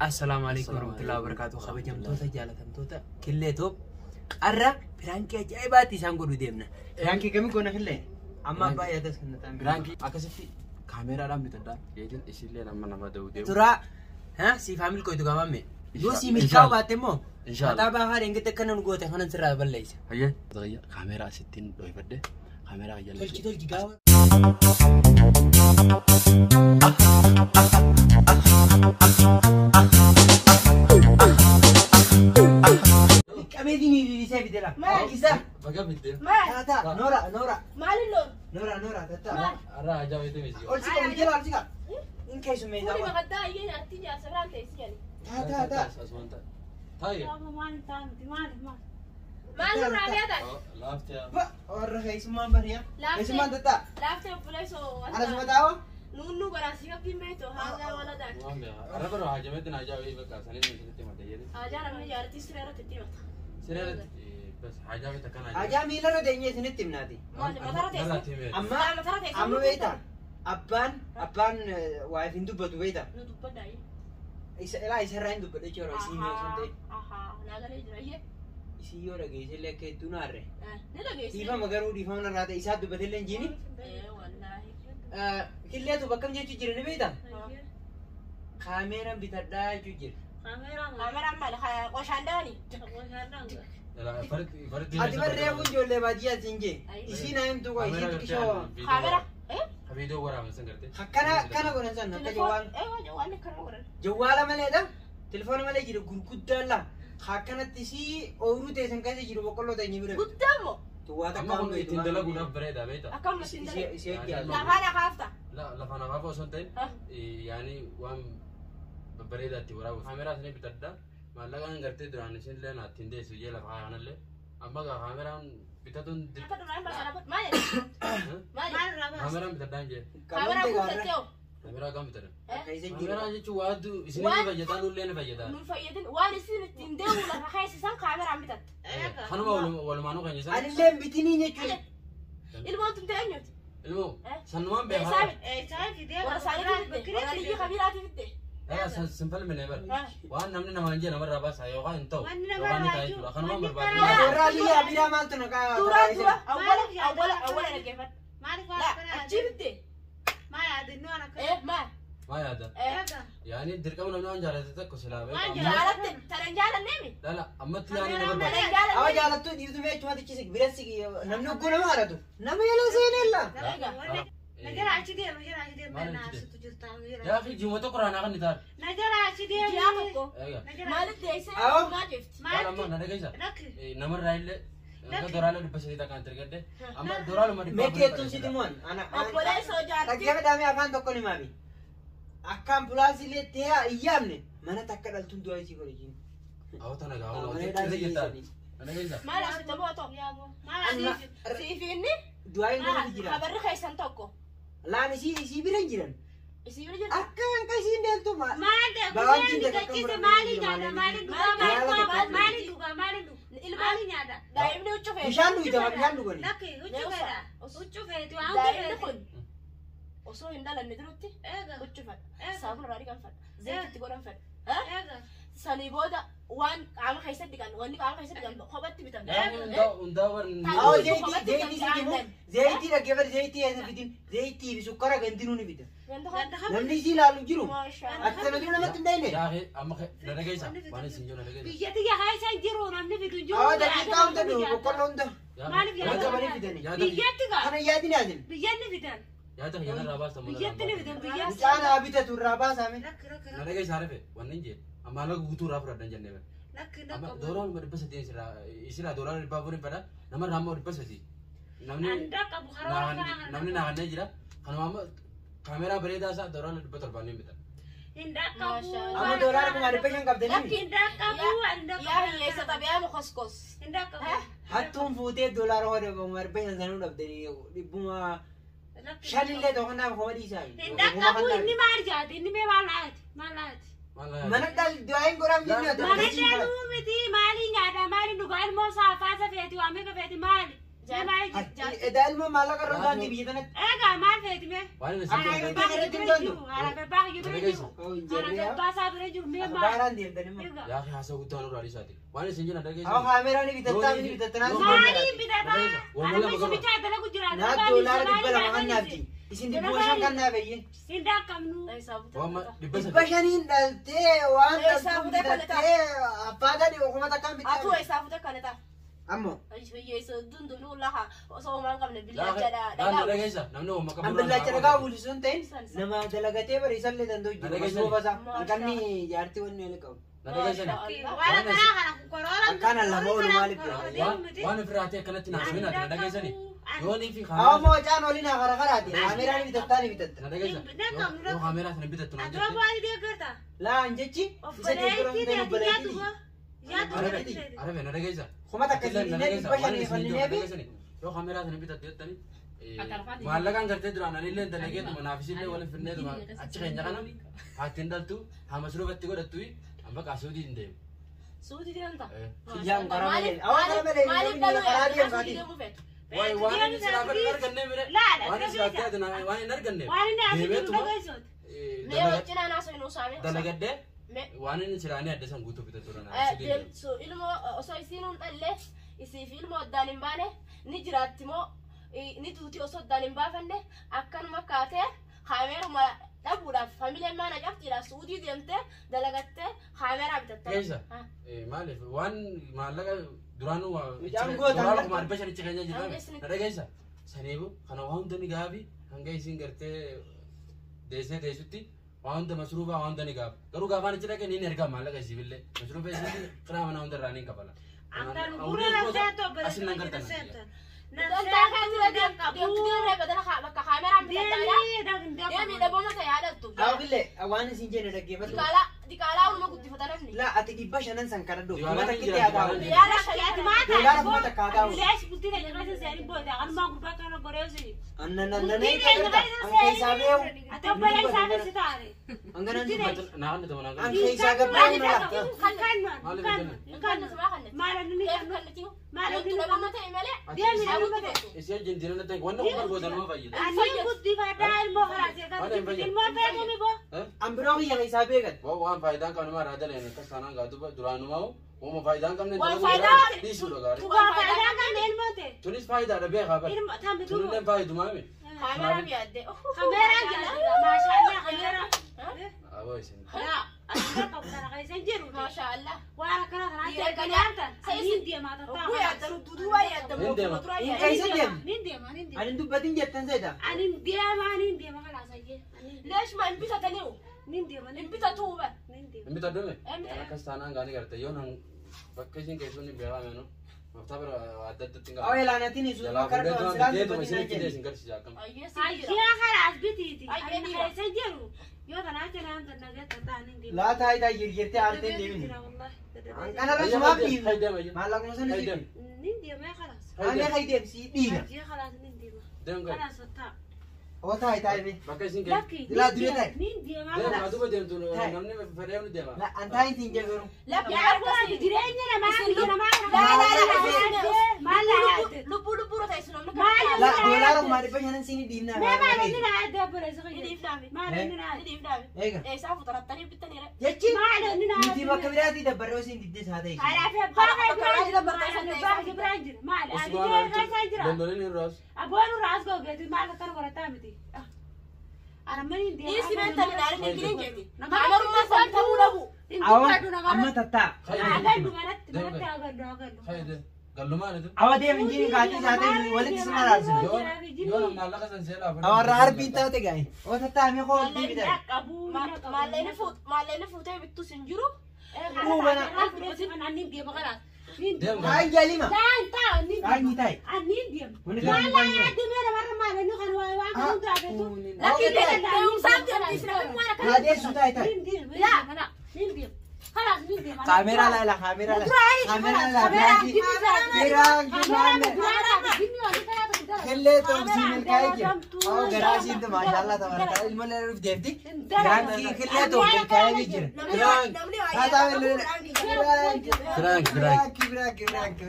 Assalaamu alaikum warahmatullahi wabarakatuh. Kabajamtoota jaalatamtoota Killee Tube. Arra prankii ajaa'ibaatti isaan godhuu deemna. Prankii kamii goona Killee? Amma abbaa yaadas kan ta'an. Prankii akkasitti kaameeraadhaan bitadhaa. Jeetiin isillee nama nama da'uu deemu. Turaa siif haa milkooytu gabaame. Yoo sii milkaa'u baatte immoo Inshallah. mataa baafaa dheengatti akkana nu goote kanan sirraa balleessa. Hayyee. Kaameeraa asittiin dhohifadhe. Kaameeraa jala. Tolchi tolchi gaafa. Qabeetiin hiriirisee fidela. Maal? Isa. Baga bitte. Maal? Taataa. Noora noora. Maaliloo? Noora noora taataa. Maal? Arra ajaa'iba miti. Ol siqa ol jala ol siqa. In keessummeessaa Fuuli waan. maqaddaa iyyee nyaatti jaarsa biraan teessi jedhe. Taataa taa. Taa'e. Maal nurraa beekan? Laaftee. Warra keessummaan bari'a. Laaftee. Keessummaan taataa. Laaftee obboleessoo. Ana suma taa'oo? Nunnuu baraasii qabdiin beektu haasaa waladaan. Arra baroo haajametti na ajaa'ibee bakka saniin isinitti himate jedhe. Haajaa namni jaalattii siree irratti itti himata. Siree irratti bas haajametti akkana. Ajaa miilarra teenyee isinitti himnaati. Maal matara teessu? Amma Matara teessu. amma beektaa abbaan abbaan waa'eef hin dubbatu beektaa. Nu dubbaddaa iyyee. Isa ilaa isarraa hin dubbadha jechuudha isiin yoo sun ta'e. Ahaa naa galee jira iyyee. Isin yoo dhageesse illee akka hedduu naarre. Ni dhageesse. Dhiifama garuu dhiifama narraa ta'e isaa dubbate illee hin jiini. Ee wallaahi. Killeetu bakkam jechuu jira ni beektaa? Kaameeraan bitadhaa jechuu jira. Kaameraan maali? Qoshaan da'anii? Ati barree kun ijoollee baadiyyaa siin jee. Isiin haa himtu koo isiin xiqqishoo. Kaamera? Eh? Viidiyoo waraaban san gartee. Akkana akkana godhan san akka jawwaala. Ee waan akkana godhan. Jawwaala maleedha. Telefoona malee jiru gurguddaan laa. Akkanatti isii ooyiruu teessan keessa jiru boqqolloo ta'e bira. Guddaa moo? Tuwwaa Amma takka kun hanga ittiin dalaguudhaaf bareeda beektaa. Akkam ittiin dalagu? Isii hojjaatu. Lafaan akaafta. Lafaan akaafaa osoo hin ta'in yaani waan babbareedaa itti waraabu. Kaameraa isinii bitadhaa. Maallaqaan gartee duraan isin illee naa ittiin deessu jee lafa kanallee. Amma gaa kaameraan bitatuun Akka duraan barsaadha. Maal jedhe? Maal jedhe? Kaameraan bitadhaan jee. Kaameraa guuttattee hoo? Kaameraa kam bitadha? Keessa Kaameraa jiru. jechuun waa hedduu isinii ni fayyadaa nullee ni fayyadaa. Nu fayyadin waan isin ittiin deemu lafa keessa kaameraan bitatte. Kanuma walumaanuu kan isaan. Anillee hin bitinii jechuudha. Ilmoon tun ta'e eenyuti? Ilmoo sannumaan Eessaa beekaa. bitte? Warra isaaniitii fitte? Warra liyyii kabiiraatii fitte? Sin falmine bar. Waan namni namaan jee namarraa baasa yookaan hin ta'u Wanni yookaan ni namarraa ta'a jiru, jechuudha. Kanumaan wanni barbaadu. karaa- Warra biyya biraa maaltu naqaa? Dura dura awwala awwala awwala dhaggeeffadhu. Maaliif Laa achii fitte? Eh maal? Maa yaada? Eh Yaani dirqama namni waan jaalate tokko silaa Waan beekaa. jaalatte tanan jaalanneemi? Dhala ammatti yaani na Tanan barbaada. Awa jaalanneemi? jaalattuu dhiiftu mee achumatti cisi bira sigi namni hogguu nama haadhatu nama yala seenella. Yaa fi jiima tokko raanaa kan ni ta'a. Ji'a tokko Egaa. maaliif deessee Awwa. maa jeefti? Waan amma na dhageessa. Namarraa illee akka doraalee 300 takkaan ergadde amma doraaluma dhibba Mee afurii keettuun sitti mo'an. Obboleessoo jaartii. Dhaggeeffadhaamee afaan tokko ni maami. Akka ambulaansii illee ta'ee iyyaamne mana takka dhaltuun du'aa isii godhe jiin. Awwa tana gaa Mana awwa hidhaa tana isii jettaa. geessanii. Na dhageessa. Maal asitti bootoo? Siif inni Du'aa hin godhatu jira. habarri keessan tokko. Laan isii isii bira hin jiran. Isii bira jirti. Akka hanqa isiin deeltu maal? Daa'imni huccuu feeti. Bishaan dhugdama bishaan dhugani. Daa'imni kun osoo hin dhalanne duratti huccuu fedha. Saafuna irraa dhiqan fedha. Zayititti godhan fedha. Sanii booda waan qaama keessatti dhiqan wanni qaama keessatti dhiqan kophatti bitan. Yaa hundaa hundaa warri. Awwa zayitii zayitii sitti himu zayitii dhaggeeffadhu zayitii eessa fidin zayitii fi sukkara gandinuu ni fida. Namni isii ilaalu hin jiru. Ati sana dura namatti hin dhayne. Yaa fi amma na dhageessa. Waan isin jiru na dhageessa. Biyya tiyya keessa hin jiru namni fidu hin jiru. Awwa daqiiqaa hunda dhufu boqqolloo hunda. Maaliif Waan yaada? qabanii fidani. Biyyatti gaa. Kana yaadin yaadin. Biyyatti fidan. Yaada kiyya irraa baasta. Biyyatti ni fidan biyyatti. Mucaan haa bitatu irraa baasaame. Na dhageessa harefe wanni hin jee amma haala guutuu irraa fudhadhan jennee bare. Amma dooraan 300 isirraa dooraan 400 fedha namarraa ammoo 300. Namni namni naa kanneen jira kanuma amma kaameraa bareedaa isaa dooraan 700 ni bita. Amma doolaara 5,500 qabdanii. Yaa hiyyeessa xabiyaa mukoskos. Hattuun fuutee doolaara hoo 5,500 sanuu dhabdanii dhibbuma shanillee tokko naaf kuma dhiisaa. Hindaqabu inni maal jaati inni mee maal laati maal laati. Mana dhal du'aa hin godhamu jennee Mana dhaluu miti maali nyaata maali dhugaa ilmoo saafaasa feeti waa meeqa feeti maali. Mee maal jirti? Edaa ilma maallaqa irra gaanti biyya tanatti. Egaa maal feeti mee? Waan inni Ana isin abbaa kiyya bira jiru. Ana abbaa kiyya bira jiru. Ana abbaa isaa bira jiru. Mee maal? Baaraan deemtan immoo. Egaa. Yaa haasawaa guddaa nurraa dhiisaati. Waan isin jiran Awa dhageessani. kaameeraa ni bitattaa ni bitattanaa. Maaliin bitataa? Ana meeshaa bichaa dalagu jira. Naa doolaara 200 kan naafti. Isin 500 kan naafeyye. Hin daakkamnu. Waan dhibba Dhibba sadii. shaniin dhaltee waan Eessaa dhaltuu fuutee bitattee abbaa gadi okuma takkaan Atuu bittaa. eessaa fuute kana ta'a? Ammoo. Hiyyeessa dundumni lafa osoo homaa hin qabne Yaa billaacha dhagaa dhagaa. dhageessa namni hooma qabu. An billaacha dhagaa bulchisu hin ta'in nama dalagatee bariisallee danda'u jiru. Masroofa isaa hanqanni jaartii wanni wali qabu. Na dhageessani. Waan akkanaa kana koroora. Akkaan lama oolu maaliif jira? Waan ofirraa ta'e akkanatti naasuu na dhageessani. Yoonii fi Awa kaameeraa. moo caan waliin haa kara karaati. Kaameeraa ni bitattaa ni bitatta. Na dhageessa. Yoo kaameeraa sana bitattu naan Adoo jette. baay'ee deeggarta. Laa an jechi isa deeggaru hin ta'in Obboleettii obboleettii. yaadu. Arabe arabe na dhageessa. Kuma takka Na isin dhageessa. dhibba Waan shanii isin jiru na fannineefi. dhageessani. Yoo kaameeraa sana bitattu jettani. Maallaqaan gartee duraan anillee dalageetuma naaf isillee waliin finneetuma achi keenya kana haattiin dhaltu haa masruufatti godhattu an bakka asuutii hin deemu. Suutii deemta. Kiyyaan karaa malee. Awa karaa malee. Maaliif dhaluu Karaa yaaddu? deemu Suutii kaati. deemuu feetu. Wayi waan inni silaa fedhan arganne mire. Waan inni silaa fedhan waan hin arganne. Waan inni asii jiru Deemeetuma dhageessooti. Mee wajjin aanaa soinuu saame. dalagadhee Mee waan inni silaanii adda san guutuu bitatu dha. deemtu ilmoo osoo isiin hin dhalle isiif ilmoo addaan hin baane ni jiraatti moo ni duuti osoo addaan hin baafanne akkanuma kaatee kaameeruma dhabuudhaaf familiin maana cabtiidhaaf suutii deemtee dalagattee kaameeraa bitatta. Keessa maaliif waan maallaqa duraanuu Mucaan goota. doolaara kuma dhibba shanichi keenya jirra Hanga isin- na dhageessa. Saniifu kana waan hunda ni gaafi hanga isin gartee deessee deessutti waan hunda masruufaa waan hunda ni gaafa. Garuu gaafaan achi dhaqee ni ergaa maallaqa isiifillee masruufa isiifi qiraa mana hunda irraa ni kafala. Akkan gurra seeto Asin nan gartan. Dantaa kan jira deemtu deemee badala bakka kaameeraan bitattaadha. Deemii dhabooma ta'e yaadhattu. Awa billee waan isin jenne dhaggeeffadhu. Diqaalaa diqaalaa ulma guddifata namni. Laa ati 500 san kana dhoo. Kuma Dibaalaan takkitti jira, haa taa'u. dibaalaan Yaada shanii Doolaara kuma takka haa taa'u. Annan an keessaa beeku. An ganan dubbatu. Naa kan ta'u naa An kan. keessaa gabbaa'u na laata. Isii wajjin diinana ta'e wanna kun barbaadu nama fayyada. An biroo kiyya keessaa beekan. Waan faayidaan qabne maraa daleen akkas taanaan gaa duba duraanumaa uuma faayidaan qabne Waan faayidaa- dhiisuudha gaarii. Tunis faayidaadha beekaa bara. Tunillee faayidumaa mi? Kaameeraa yaadde. Aboo isin. Maashaallah. Waan akkana kanaa Oguu yaaddan duduubaa yaaddan Nin deema. duraa Hin yaaddan. keessa deemu. Nin deema, nin deema. Ani hin dubbatin jettan seeta. Ani deema, nin deema kalaas ayyee. Leesh ma hin bitataniiru. Nin deema, Hin nin bitatuu ba. nin deema. Hin bitadhume? Hin bitadhu. Akkas taanaan gaanii garte yoo nan bakka isin keessuun hin beekamenu maftaa bira adda addatti hin Awa qabu. ilaanatiin isuun Jalaa akka fuudhee dhoo tumaan silaan bitee tuma dubbatin isin naan itti jenne. isin garsiisa akkam. Ayyee si jira. Ayyee kalaas bitiiti. Ayyee Ani dhiira. keessa jiru. Yoo tanaa jenaan tan nagee tataa nin deema. Laa taayitaa jirjirtee aartee hin deemin. An kanarra sumaaf dhiibna. Maallaquma sana si Hayyee Nin deema kalaas. Ani hayideem si dhiiga. Ayyee kalaas nin deema. Deem gai. Kalaas tattaa. Oo taayitaa hime. Bakka isin keessu. Lakki. Laa duree ta'i. Nin deema Deem kalaas. duuba deemtu Ta'i. namni fedhee ni deema. La an taayitiin jedhu. Lakki Yaa akkasii. jireenya namaa biyya namaa Laa laa laa. Maal laa Lubbuu lubbuu ta'e sun namni Maal La doolaara kuma 500 siin dhiibna. Mee maal inni naa adda obboleessa Ni kiyya? dhiifnaami. Maal inni naa Ni dhiifnaami. Eega. Eessaa fuutarattanii bittaniira. Jechi Maal inni naa nuti bakka biraatii dabbarree osoo hin diddees haa ta'e. Kanaaf abbaa kee biraan jira. Maal abbaa kee biraan jira. Maal ani kee keessa jira. Lololiin hin raas. Abboon irraa as gogeeti maal akkana barataa miti. Aramani hin deema. Dhiisi beektanii dhaadhii hin jeeti. Kaamerummaa isaan ta'uu dhabu. Awa amma tattaa. Agallu manatti manatti agallu agallu. Hayyee gallumaan itu. Awa deem injiin kaatii isaa ta'e walitti sin araarsina. Yoo maallaqa san seelaa Awarra harbiin taate gaa'e. Oo tattaa mee koo oltii bitan. Maallaqni fuutee bittus hin jiru. Deem Kaan jalima. Kaan ni taa'e. Wani kaan ni taa'e. Lakki deemsaaf deemti namni waan akkana. Haa deessu taa'e taa'e. Kaameeraa laala kaameeraa laala. Kaameeraa laala. Biraanki biraanki. Killee toomsii milkaa'ee jira. Oo garaa ishiitti maashaallah tabaarakallah ilma dheeruuf deemti. Piraankii killee toom milkaa'ee jira. Namni Piraank, piraank. Piraanki piraanki piraanki.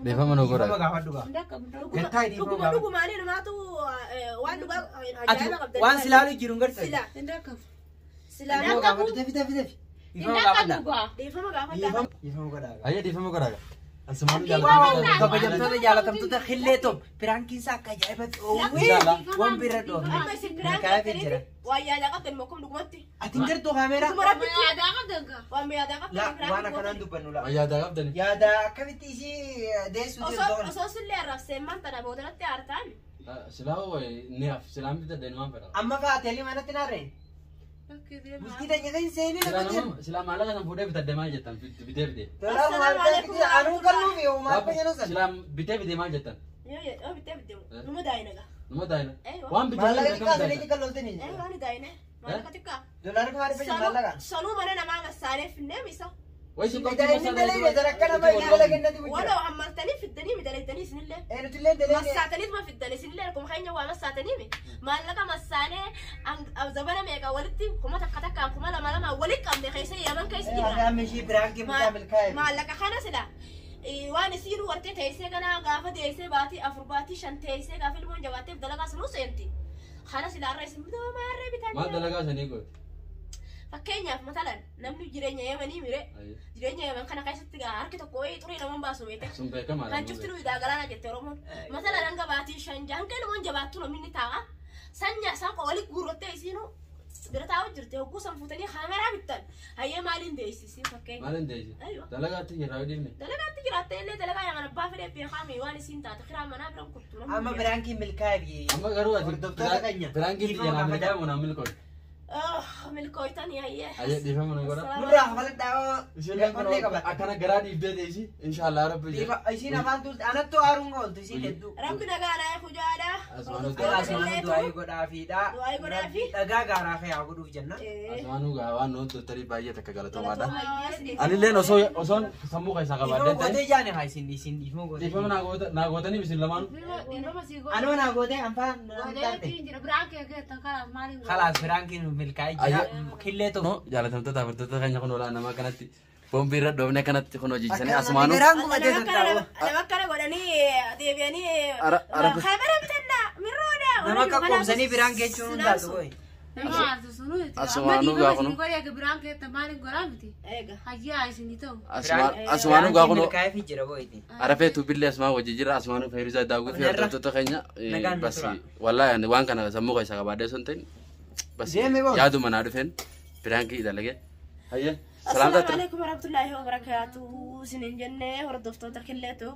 Dhiifama nu godha. Dhiifama gaafadhu gaa. Gattaa dhiifama Dhuguma gaafadhu. dhugumaanii namaatu waan dhugaa Ati ajaa'iba qabda. waan silaalu jiru hin gartee. Sila. Sila. Dhiifama gaafadhu dafi dafi dafi. Dhiifama gaafadha. Dhiifama gaafadha. Dhiifama godhaa. Ayyee dhiifama godha. Asumaanuu jaalatamtoota. Kabajamtoota jaalatamtoota killee toom piraankiin isaa akka ajaa'ibatti oowwee waan bira dhoofne. Amma isin piraank Milkaa'ee jira. waan yaadaa qabdan mokum dhugumatti. Ati hin gartuu kaameeraa? Dhuguma rabbitti. Waan yaadaa qabdan La waan piraank akkanaan dubbannu la. Yaadaa qabdani. Yaada akkamitti isii deessuu Osoo osoo sillee arrabseen tana boodanatti aartaan. Silaa ni af silaan bitadha inumaan fedha. Amma fa'a teelii manatti naarree? Bultii tanya kan seenii Silaa nama jira. nama silaa maallaqa san fuudhee bitadhe maal jettan bitee bitee. Tola maal anuu kalluufi maal fayyadu san. Silaa bitee bitee maal jettan. Yoo bittee bitte numa daayina gaa. Numa daayina. Eeyyoo. Waan bitee Maallaqa bitee xiqqaa kam salee daayina. xiqqaa loltanii. Waan daayina. Maallaqa xiqqaa. Doolaarri kuma dhibba shan maallaqa. Sanuu mana namaa massaalee finnee misa. Wayi sun qabdu Inni dalee sarakka nama iddoo kennati Waloo bulchira. hammaltanii fiddanii midaleettanii isinillee. Nuti illee dalee. Massaataniituma fiddan isinillee akkuma keenya waa massaataniimi. Maallaqa massaanee zabana meeqa walitti kuma takka takkaan kuma lama lama walitti qabne keessa yaman keessa jira. Qaamni ishii piraankii bitaa milkaa'e. Maallaqa kana sila waan isiin wartee teessee kana gaafa deessee baatii afur baatii shan teessee gaafa ilmoon jabaatteef dalagaa sunuu seenti. Kana sila irra isin bitama maarree Maal bitan. dalagaa sanii gooti. Fakkeenyaaf matalan namni jireenya yemanii mire jireenya yeman kana keessatti gaa harki tokko wayii xurii naman baasu beete. Sun beekamaadha. Kan cufti nuyi daagalaana jette Oromoon. Matalan hanga baatii shan hanga ilmoon jabaattu namni ni taa'a. Sanya isaan wali guurrattee isiinuu bira taa'u jirte hogguu san fuutanii kaameraa bittan. Hayyee maaliin deessisi fakkeenya. Maal hin deessi? Aywa. Dalagaatti jirraa dhiifne. Dalagaatti jiraatte illee dalagaa yaman abbaa fedhee beekaami waan isiin taate kiraa manaa biran kuttu. Amma piraankii milkaa'e. Amma garuu ati Hordoftoota keenya. piraankiin Dhiifama xiyya naa gaafadha. milkaa'e naa milkoon. Milkooytan hayyee. Ayyee dhiifama nu godha. Nurraa hafalladhaa. Isheen Onnee qabata. akkana garaa dhiibdee deessi inshallah rabbi jedhe. Isiin afaan tuulte anattu aaruun ooltu isiin hedduu. Rabbi nagaadhaa kujaadha. Asumaanuu Asumaan du'aayii godhaafiidha. Du'aayii godhaafi. Dhagaa gaaraa kee haa godhuuf jenna. Asumaanuu gaa waan nuti doktarii baay'ee takka galatoomaadha. Anillee Anilleen osoo osoon sammuu keessaa Dhiifama qabaadhee ta'e gootee jaane haa isin isin dhiifama gootee. dhiifama naa gootanii isin lamaan Anuma naa gootee anfaan taate. Khalaas piraankiin milkaa'ee jira. Killee tokko. No jaalatamtoota hordoftoota keenya kun olaa nama kanatti boombii irra dhoofne kanatti kun hojjechiisanii asumaanuu Garaan gubatee tattaa'u. Nama akkana godhanii deebi'anii Ara- kaamera bitannaa mirroodha. Nama akka qoomsanii biraan geessuun hin taatu booyi. Asumaanuu gaafanu. Eega. Asumaanuu gaafanu Milkaa'ee jira booyi. arafee tuubillee asumaan hojii jira asumaanuu feeruzaa daawwii fi Narra. hordoftoota keenya Nagaan nu bas tura. wallaahi waan kana sammuu keessaa qabaadhee osoo hin ta'in bas Deemi boon. yaaduma naa dhufeen piraankii dalagee hayyee Assalaamu salaamtaa alaikum warahmatullahi wabarakatuh. Isinin jennee hordoftoota killeetu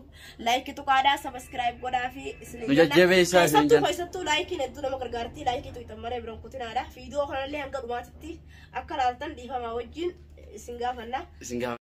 laayikii tuqaadhaa sabaskiraayib godhaa fi isinin Nu jajjabeessaa isinin Keessattuu jenna. keessattuu laayikiin hedduu nama gargaarti laayikii tuqxan malee biroon kutinaadha. Viidiyoo kanallee hanga dhumaatitti akka laaltan dhiifamaa wajjin isin gaafanna. isin gaafa.